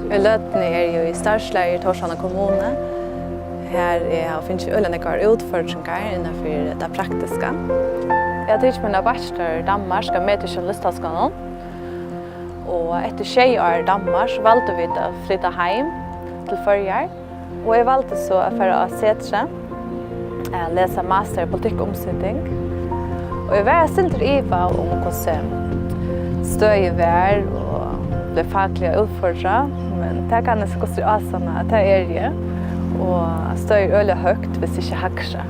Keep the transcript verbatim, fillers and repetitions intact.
Í løtuni eri eg í starvsleyfi í Tórshavnar Kommunu, har eg havi fingið øgiliga nógvar útfordringar innanfyri tað praktiska. Eg havi tikið mína bachelor í Danmark á Medicinalistháskúlanum, og eftir sjey ár í Danmark valdu vit at flyta heim til Føroyar. Og eg valdi so at fara á Setrið at lesa master í politikk og umsiting. Og eg var eitt sindur ivað um, hvussu støðið var, og bleiv fakliga útfordrað, men tað kann eg so gott sum ásanna, at tað eri eg. Og støðið er øgiliga høgt, viss ikki hægri.